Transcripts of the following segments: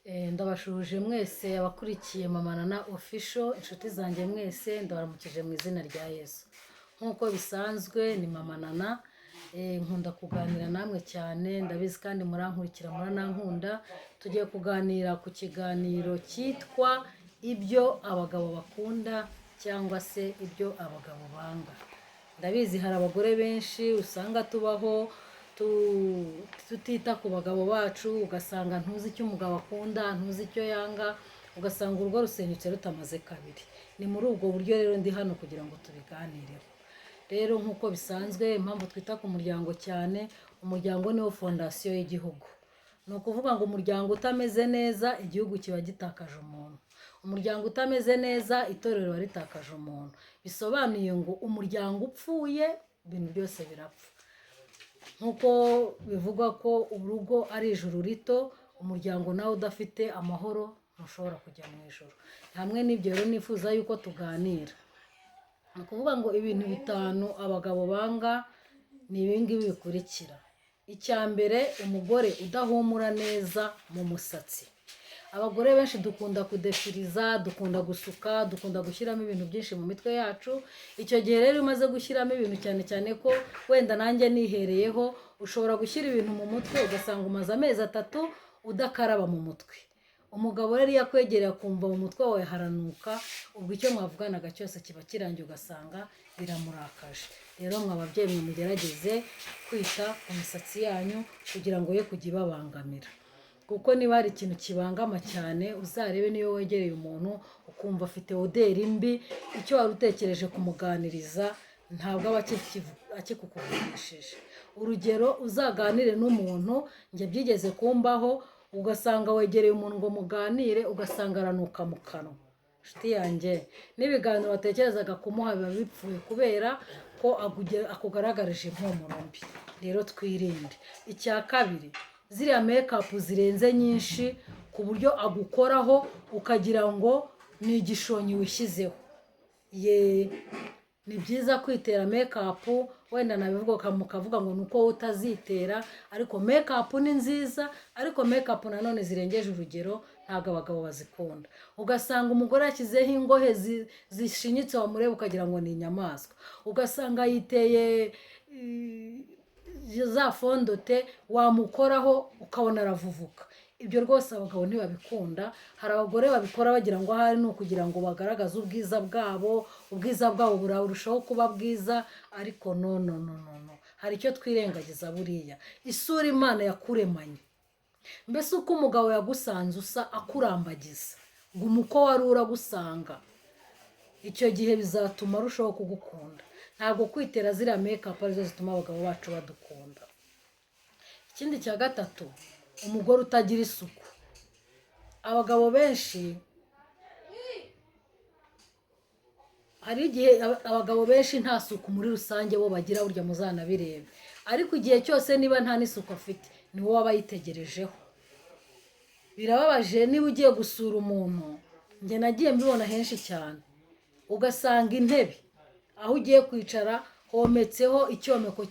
Ndabashuhuje mwese abakurikiye Mama Nana Official, inshuti zanjye mwese ndabaramukije mu izina rya Yesu. Nk'uko bisanzwe ni Mama Nana, nkunda kuganira namwe cyane, ndabizi kandi murankurikira muranankunda. Tugiye kuganira ku kiganiro cyitwa ibyo abagabo bakunda cyangwa se ibyo abagabo banga. Ndabizi hari abagore benshi usanga tubaho tutita ku bagabo bacu, ugasanga ntuzi icyo umugabo akunda, ntuzi icyo yanga, ugasanga urugo rusenyutse rutamaze kabiri. Ni muri ubwo buryo rero ndi hano kugira ngo tubiganireho. Rero nk'uko bisanzwe, impamvu twita ku muryango cyane, umuryango niwo fondasiyo y'igihugu. Ni ukuvuga ngo umuryango utameze neza, igihugu kiba gitakaje umuntu. Umuryango utameze neza, itorero riba ritakaje umuntu. Bisobanuye ngo umuryango upfuye, ibintu byose birapfa. Nk'uko bivugwa ko urugo ari ijuru rito, umuryango nawe udafite amahoro ntushobora kujya mu ijuru. Hamwe n'ibyo rero nifuza yuko tuganira. Ni ukuvuga ngo ibintu bitanu abagabo banga ni ibi ngibi bikurikira. Icya mbere, umugore udahumura neza mu musatsi. Abagore benshi dukunda kudefiriza, dukunda gusuka, dukunda gushyiramo ibintu byinshi mu mitwe yacu. Icyo gihe rero iyo umaze gushyiramo ibintu, cyane cyane ko wenda nanjye nihereyeho, ushobora gushyira ibintu mu mutwe ugasanga umaze amezi 3 udakaraba mu mutwe. Umugabo rero iyo akwegereye akumva mu mutwe wawe haranuka, ubwo icyo mwavuganaga cyose kiba kirangiye, ugasanga biramurakaje. Rero mwa babyeyi mwe, mugerageze kwita ku misatsi yanyu kugira ngo ye kujya ibabangamira. Kuko niba hari ikintu kibangama cyane, uzarebe niyo wegereye umuntu ukumva afite odeur mbi, icyo wari utekereje kumuganiriza ntabwo aba akikukuvugishije. Urugero, uzaganire n'umuntu, njye byigeze kumbaho, ugasanga wegereye umuntu ngo muganire, ugasanga aranuka mu kanwa. Inshuti yanjye, n'ibiganiro watekerezaga kumuha biba bipfuye kubera ko akugaragarije impumuro mbi. Rero twirinde. Icya kabiri, ziriya makeup zirenze nyinshi ku buryo agukoraho ukagira ngo ni igishonyi wishyizeho. Ye, ni byiza kwitera makeup, wenda nabivuga mukavuga ngo ni uko wowe utazitera, ariko makeup ni nziza, ariko makeup nanone zirengeje urugero ntabwo abagabo bazikunda. Ugasanga umugore yashyizeho ingohe zishinyitse, wamureba ukagira ngo ni inyamaswa. Ugasanga yiteye za fond de teint, wamukoraho ukabona aravuvuka. Ibyo rwose abagabo ntibabikunda. Hari abagore babikora bagira ngo ahari ni ukugira ngo bagaragaze ubwiza bwabo, ubwiza bwabo burarushaho kuba bwiza, ariko no, no, no, no, no, hari icyo twirengagiza. Buriya isura Imana yakuremanye, mbese uko umugabo yagusanze usa akurambagiza, guma uko wari uragusanga, icyo gihe bizatuma arushaho kugukunda. Ntabwo kwitera ziriya makeup arizo zituma abagabo bacu badukunda. Ikindi cya gatatu, umugore utagira isuku. Abagabo benshi, hari igihe abagabo benshi nta suku muri rusange bo bagira, burya muzanabirebe. Ariko igihe cyose niba nta n'isuku afite, ni wowe aba ayitegerejeho. Birababaje niba ugiye gusura umuntu, njye nagiye mbibona henshi cyane, ugasanga intebe aho ugiye kwicara hometseho icyomeko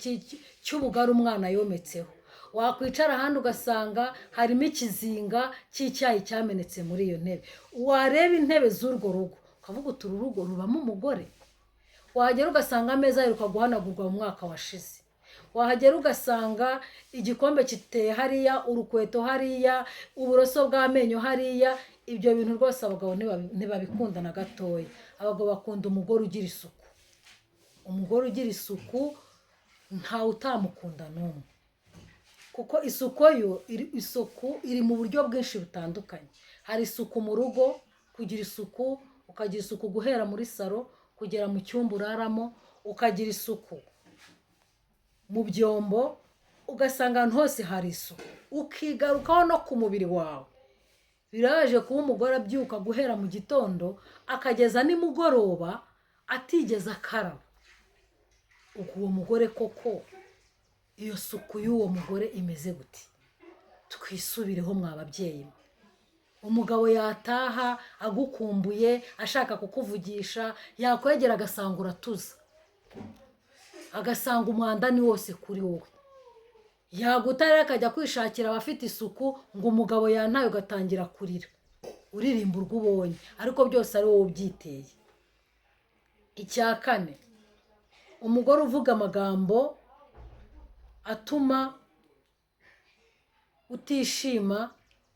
cy'ubugari umwana yometseho, wakwicara ahandi ugasanga harimo ikizinga cy'icyayi cyamenetse muri iyo ntebe. Wareba intebe z'urwo rugo ukavuga uti: "Uru rugo rubamo umugore?" Wahagera ugasanga ameza aheruka guhanagurwa mu mwaka washize, wahagera ugasanga igikombe giteye hariya, urukweto hariya, uburoso bw'amenyo hariya. Ibyo bintu rwose abagabo ntibabikunda na gatoya. Abagabo bakunda umugore ugira isuku. Umugore ugira isuku ntawe utamukunda n'umwe, kuko isuku yo isuku iri mu buryo bwinshi butandukanye. Hari isuku mu rugo, kugira isuku, ukagira isuku guhera muri salo kugera mu cyumba uraramo, ukagira isuku mu byombo, ugasanga ahantu hose hari isuku, ukigarukaho no ku mubiri wawe. Birabaje kuba umugore abyuka guhera mu gitondo akageza nimugoroba atigeze akaraba. Ubwo uwo mugore koko, iyo suku y'uwo mugore imeze gute? Twisubireho mwa babyeyi mwe. Umugabo yataha agukumbuye, ashaka kukuvugisha, yakwegera agasanga uratuza, agasanga umwanda ni wose kuri wowe. Yaguta rero akajya kwishakira abafite isuku, ngo umugabo yantaye, ugatangira kurira uririmba urwo ubonye, ariko byose ari wowe ubyiteye. Icya kane, umugore uvuga amagambo atuma utishima,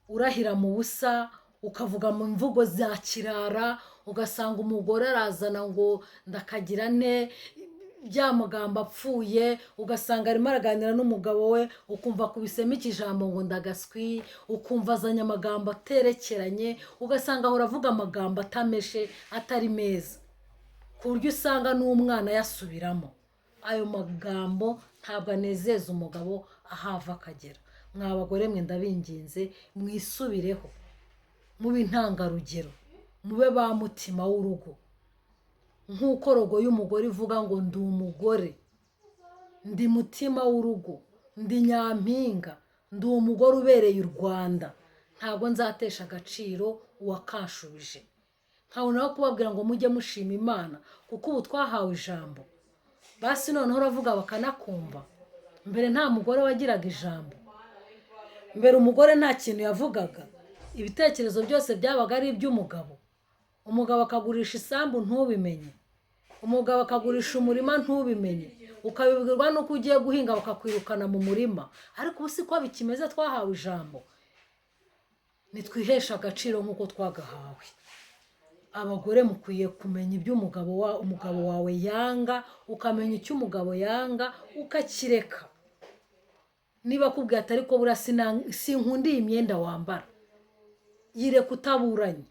urahira mu busa, ukavuga mu mvugo za kirara, ugasanga umugore arazana ngo ndakagira ne bya magambo apfuye, ugasanga arimo araganira n'umugabo we, ukumva akubisemo ikijambo ngo ndagaswi, ukumva azanye amagambo aterekeranye, ugasanga ahora avuga amagambo atameshe, atari meza, ku buryo usanga n'umwana yasubiramo. Ayo magambo ntabwo anezeza umugabo ahava akagera. Mwa bagore mwe, ndabinginze, mwisubireho, mube intangarugero, mube ba mutima w'urugo, nk'uko rogo y'umugore ivuga ngo ndi umugore, ndi mutima w'urugo, ndi nyampinga, ndi umugore ubereye u Rwanda, ntabwo nzatesha agaciro uwakanshubije. Nkabona aho kubabwira ngo mujye mushima Imana, kuko ubu twahawe ijambo. Basi noneho uravuga bakanakumva. Mbere nta mugore wagiraga ijambo, mbere umugore nta kintu yavugaga, ibitekerezo byose byabaga ari iby'umugabo. Umugabo akagurisha isambu ntubimenye, umugabo akagurisha umurima ntubimenye, ukabibwirwa n'uko ugiye guhinga bakakwirukana mu murima. Ariko ubu siko bikimeze, twahawe ijambo, nitwiheshe agaciro nk'uko twagahawe. Abagore mukwiye kumenya ibyo umugabo wawe yanga, ukamenya icyo umugabo yanga ukakireka. Niba akubwiye ati ariko buriya sinkunda iyi myenda wambara, yireka utaburanye.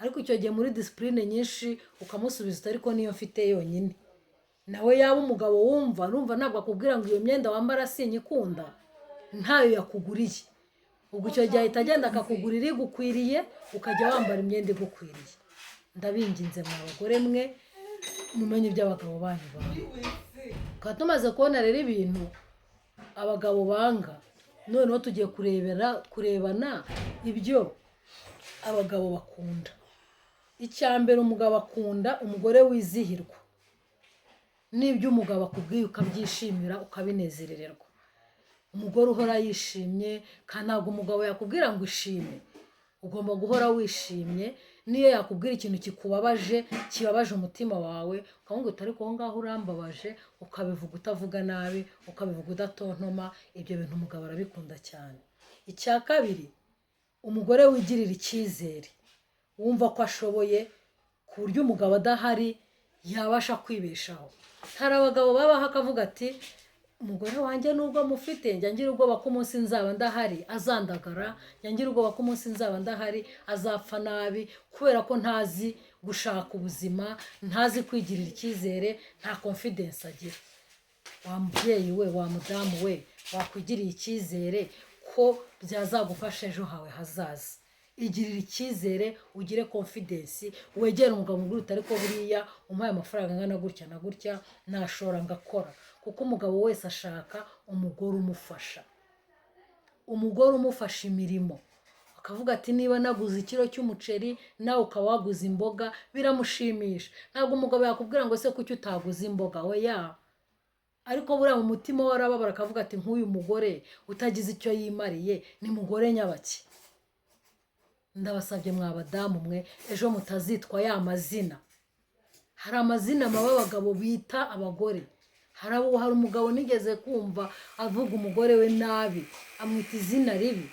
Ariko icyo gihe muri discipline nyinshi ukamusubiza uti ariko niyo mfite yonyine. Nawe yaba umugabo wumva, urumva ntabwo akubwira ngo iyo myenda wambara sinyikunda, ntayo yakuguriye. Ubwo icyo gihe ahita agenda akakugurira igukwiriye, ukajya wambara imyenda igukwiriye. Ndabinginze mwa bagore mwe, mumenye ibyo abagabo banyu banga. Tukaba tumaze kubona rero ibintu abagabo banga, noneho tugiye kurebana ibyo abagabo bakunda. Icya mbere, umugabo akunda umugore wizihirwa, n'ibyo umugabo akubwiye ukabyishimira, ukabinezererwa. Umugore uhora yishimye, kandi ntabwo umugabo yakubwira ngo ishime, ugomba guhora wishimye. Niyo yakubwira ikintu kikubabaje, kibabaje umutima wawe, ukamubwira uti ariko aho ngaho urambabaje, ukabivuga utavuga nabi, ukabivuga udatontoma. Ibyo bintu umugabo arabikunda cyane. Icya kabiri, umugore wigirira icyizere, wumva ko ashoboye, ku buryo umugabo adahari yabasha kwibeshaho. Hari abagabo babaho akavuga ati umugore wanjye nubwo mufite, njya ngira ubwoba ko umunsi nzaba ndahari azandagara, njya ngira ubwoba ko umunsi nzaba ndahari azapfa nabi, kubera ko ntazi gushaka ubuzima, ntazi kwigirira icyizere, nta confidence agira. Wa mubyeyi we, wa mudamu we, wakwigiriye icyizere ko byazagufasha ejo hawe hazaza. Igirira icyizere, ugire confidence, wegere umugabo umubwire uti ariko buriya umpaye amafaranga angana gutya na gutya nashora ngakora. Kuko umugabo wese ashaka umugore umufasha, umugore umufasha imirimo, akavuga ati niba naguze ikiro cy'umuceri nawe ukaba waguze imboga, biramushimisha. Ntabwo umugabo yakubwira ngo ese kuki utaguze imboga, oya. Ariko buriya mu mutima we arababara, akavuga ati nk'uyu mugore utagize icyo yimariye ni mugore nyabaki. Ndabasabye mwa badamu mwe, ejo mutazitwa ya mazina. Hari amazina mabi abagabo bita abagore. Hari umugabo nigeze kumva avuga umugore we nabi, amwita izina ribi.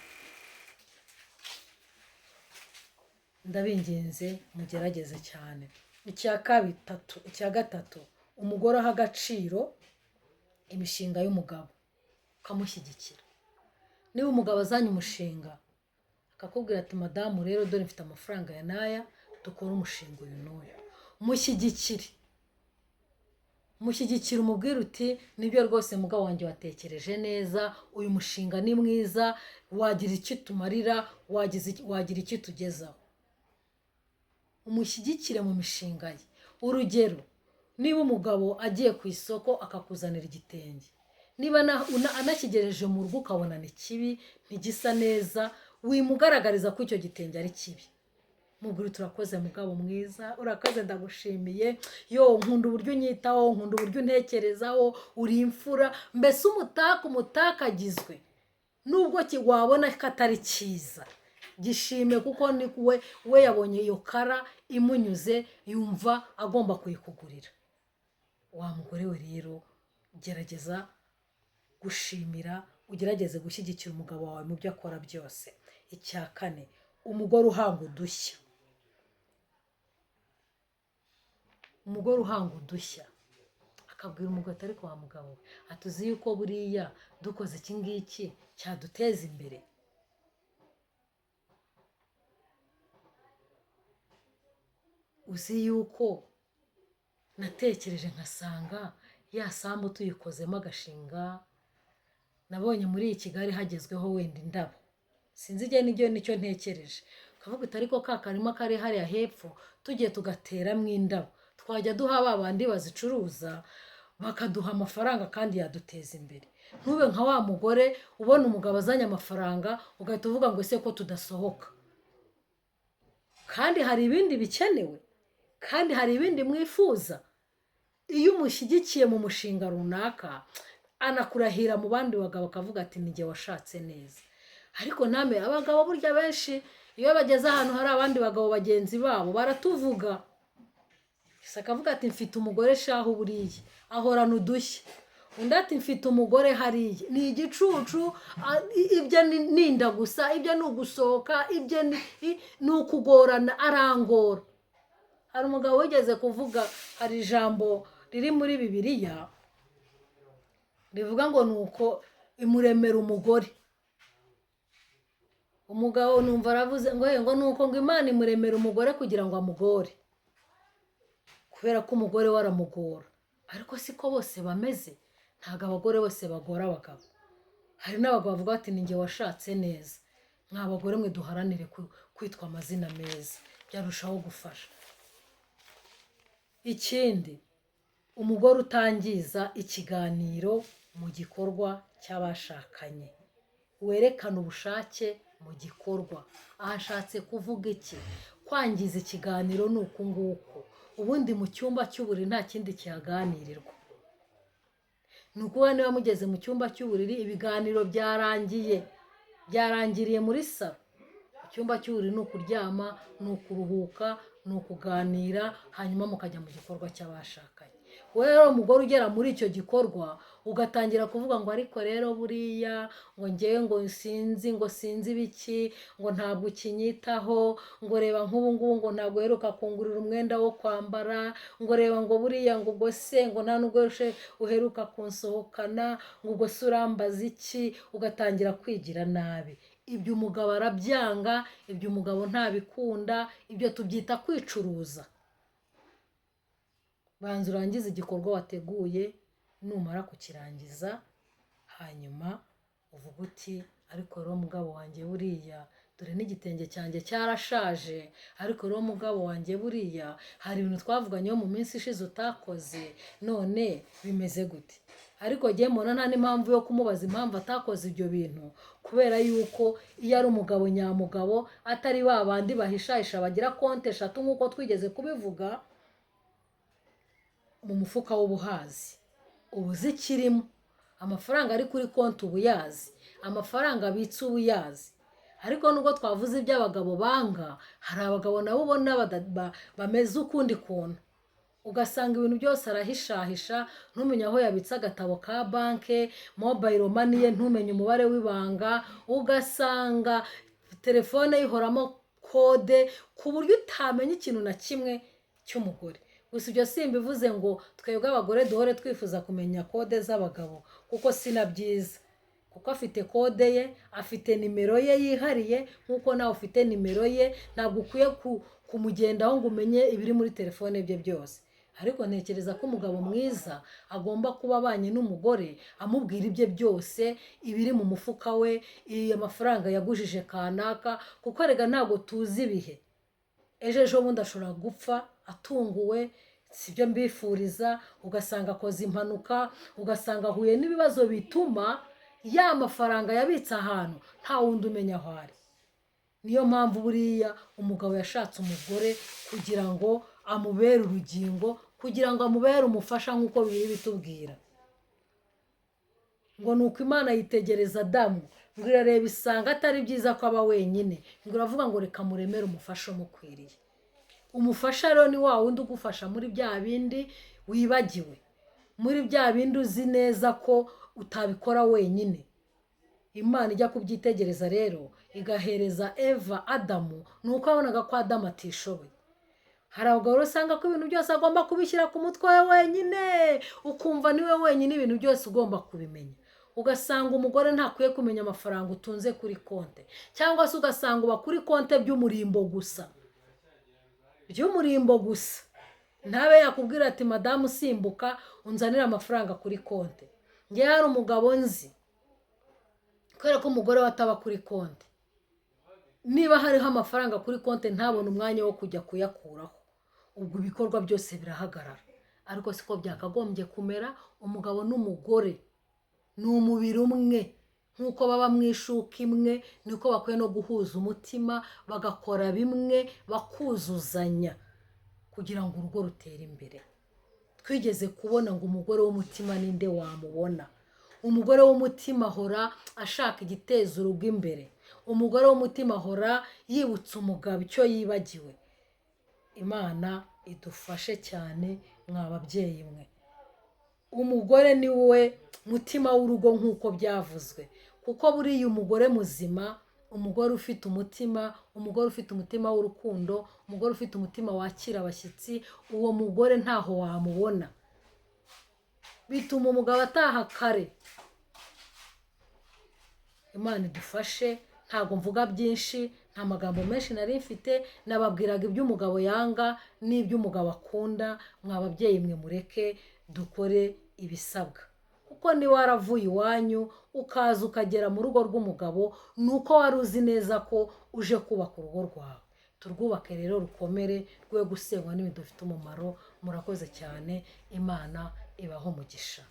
Ndabinginze mugerageze cyane. Icya gatatu, umugore aha agaciro imishinga y'umugabo, ukamushyigikira. Niba umugabo azanye umushinga akakubwira ati madamu rero dore mfite amafaranga ya n'aya, dukore umushinga uyu n'uyu, mushyigikire, mushyigikire, umubwire uti nibyo rwose mugabo wanjye watekereje neza, uyu mushinga ni mwiza, wagira icyo utumarira, wagira icyo utugezaho. Umushyigikire mu mishinga ye. Urugero, niba umugabo agiye ku isoko akakuzanira igitenge, niba anakigejeje mu rugo ukabona ni kibi, ntigisa neza, wimugaragariza ko icyo gitenge ari kibi. Mubwira: "Turakoze mugabo mwiza, urakoze, ndagushimiye. Yo, nkunda uburyo unyitaho, nkunda uburyo untekerezaho, uri imfura." Mbese umutaka umutakagizwe nubwo wabona ko atari cyiza, gishime, kuko ni we yabonye iyo color imunyuze, yumva agomba kuyikugurira. Wa mugore we rero, gerageza gushimira, ugerageze gushyigikira umugabo wawe mu byo akora byose. Icya kane, umugore uhanga udushya. Umugore uhanga udushya akabwira umugabo ati: "Ariko wa mugabo we, atuzi yuko buriya dukoze iki ngiki cyaduteza imbere." "Uzi yuko natekereje nkasanga ya sambu tuyikozemo agashinga, nabonye muri iyi Kigali hagezweho wenda indabo, sinzi igihe n'ibyo nicyo ntekereje." Ukavuga uti: "Ariko ka karima kari hariya hepfo tugiye tugateramo indabo, twajya duha ba bandi bazicuruza bakaduha amafaranga kandi yaduteza imbere." Ntube nka wa mugore ubona umugabo azanye amafaranga ugahita uvuga ngo: "Ese ko tudasohoka?" Kandi hari ibindi bikenewe, kandi hari ibindi mwifuza. Iyo umushyigikiye mu mushinga runaka, anakurahira mu bandi bagabo, akavuga ati: "Ni jye washatse neza." Ariko name abagabo burya benshi iyo bageze ahantu hari abandi bagabo bagenzi babo baratuvuga. Gusa akavuga ati: "Mfite umugore shahu, buriya ahorana udushya." Undi ati: "Mfite umugore hariya ni igicucu, ibyo ni inda gusa, ibyo ni ugusohoka, ibyo ni ukugorana, arangora." Hari umugabo wigeze kuvuga, hari ijambo riri muri Bibiliya rivuga ngo ni uko imuremera umugore. Umugabo numva aravuze ngo: Ngo ni uko ngo Imana imuremera umugore kugira ngo amugore, kubera ko umugore we aramugora." Ariko siko bose bameze, ntabwo abagore bose bagora abagabo. Hari n'abagabo bavuga bati: "Ni njye washatse neza." Mwa bagore mwe, duharanire kwitwa amazina meza, byarushaho gufasha. Ikindi, umugore utangiza ikiganiro mu gikorwa cy'abashakanye, werekana ubushake mu gikorwa. Aha ashatse kuvuga iki? Kwangiza ikiganiro ni uku nguku: ubundi mu cyumba cy'uburiri nta kindi kihaganirirwa. Ni ukuvuga niba mugeze mu cyumba cy'uburiri, ibiganiro byarangiye, byarangiriye muri salo. Mu cyumba cy'uburiri ni ukuryama, ni ukuruhuka, ni ukuganira, hanyuma mukajya mu gikorwa cy'abashakanye. Wowe rero umugore ugera muri icyo gikorwa ugatangira kuvuga ngo: "Ariko rero buriya ngo ngewe ngo sinzi, ngo sinzi ibiki, ngo ntabwo ukinyitaho, ngo reba nk'ubu ngubu ngo ntabwo uheruka kungurira umwenda wo kwambara, ngo reba ngo buriya ngo ubwo se ngo nta nubwo uheruka kunsohokana, ngo ubwo se urambaza iki?" Ugatangira kwigira nabi. Ibyo umugabo arabyanga, ibyo umugabo ntabikunda, ibyo tubyita kwicuruza. Banza urangize igikorwa wateguye, numara kukirangiza hanyuma uvuge uti: "Ariko rero mugabo wanjye buriya dore n'igitenge cyanjye cyarashaje, ariko rero mugabo wanjye buriya hari ibintu twavuganyeho mu minsi ishize utakoze, none bimeze gute?" Ariko njye mbona nta n'impamvu yo kumubaza impamvu atakoze ibyo bintu, kubera yuko iyo ari umugabo nyamugabo, atari ba bandi bahishahisha bagira konti eshatu nk'uko twigeze kubivuga, mu mufuka w'ubuhazi uba uzi ikirimo, amafaranga ari kuri konti uba uyazi, amafaranga abitse uba uyazi. Ariko nubwo twavuze iby'abagabo banga, hari abagabo nabo ubona bameze ukundi kuntu, ugasanga ibintu byose arahishahisha, ntumenye aho yabitse agatabo ka banke, mobile money ye ntumenye umubare w'ibanga, ugasanga telefone ye ihoramo kode ku buryo utamenya ikintu na kimwe cy'umugore. Gusa ibyo simbivuze ngo twebwe abagore duhore twifuza kumenya kode z'abagabo, kuko si na byiza, kuko afite kode ye, afite nimero ye yihariye nk'uko nawe ufite nimero ye. Ntabwo ukwiye kumugendaho ngo umenye ibiri muri telefone bye byose. Ariko ntekereza ko umugabo mwiza agomba kuba abanye n'umugore amubwira ibye byose, ibiri mu mufuka we, amafaranga yagujije kanaka, kuko erega ntabwo tuzi ibihe. Ejo ejo bundi ashobora gupfa atunguwe, sibyo mbifuriza, ugasanga akoze impanuka, ugasanga ahuye n'ibibazo bituma ya mafaranga yabitse ahantu nta wundi umenya aho ari. Niyo mpamvu buriya umugabo yashatse umugore kugira ngo amubere urugingo, kugira ngo amubere umufasha, nk'uko bibiri bitubwira ngo ni uko Imana yitegereza Adamu, ngo irareba isanga atari byiza ko aba wenyine, ngo iravuga ngo reka muremere umufasha umukwiriye. Umufasha rero ni wa wundi ugufasha muri bya bindi wibagiwe, muri bya bindi uzi neza ko utabikora wenyine. Imana ijya kubyitegereza rero igahereza Eva Adamu, ni uko yabonaga ko Adamu atishoboye. Hari abagabo rero usanga ko ibintu byose agomba kubishyira ku mutwe we wenyine, ukumva niwe wenyine ibintu byose ugomba kubimenya. Ugasanga umugore ntakwiye kumenya amafaranga utunze kuri konte, cyangwa se ugasanga uba kuri konte by'umurimbo gusa, by'umurimbo gusa. Ntabe yakubwira ati madamu simbuka unzanire amafaranga kuri konte. Ngewe hari umugabo nzi, kubera ko umugore we ataba kuri konte, niba hariho amafaranga kuri konte ntabone umwanya wo kujya kuyakuraho, ubwo ibikorwa byose birahagarara. Ariko siko byakagombye kumera. Umugabo n'umugore ni umubiri umwe, nk'uko baba mu ishuka imwe niko bakwiye no guhuza umutima, bagakora bimwe, bakuzuzanya kugira ngo urugo rutere imbere. Twigeze kubona ngo umugore w'umutima ninde wamubona? Umugore w'umutima ahora ashaka igiteza urugo imbere. Umugore w'umutima ahora yibutsa umugabo icyo yibagiwe. Imana idufashe cyane mwa babyeyi mwe. Umugore ni we mutima w'urugo nk'uko byavuzwe, kuko buriya umugore muzima, umugore ufite umutima, umugore ufite umutima w'urukundo, umugore ufite umutima wakira abashyitsi, uwo mugore ntaho wamubona. Bituma umugabo ataha kare. Imana idufashe. Ntabwo mvuga byinshi, nta magambo menshi nari mfite, nababwiraga ibyo umugabo yanga n'ibyo umugabo akunda. Mwa babyeyi mwe, mureke dukore ibisabwa, kuko niba waravuye iwanyu ukaza ukagera mu rugo rw'umugabo, ni uko wari uzi neza ko uje kubaka urugo rwawe. Turwubake rero rukomere, rwe gusenywa n'ibintu bidafite umumaro. Murakoze cyane, Imana ibaho umugisha.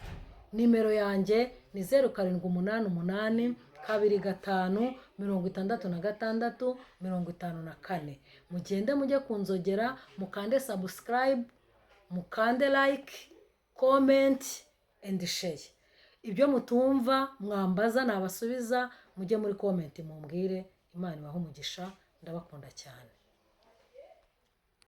Nimero yanjye ni 0788256654. Mugende mujye ku nzogera, mukande subscribe, mukande like, comment and share. Ibyo mutumva mwambaza nabasubiza, mujye muri comment mumbwire. Imana ibahe umugisha, ndabakunda cyane.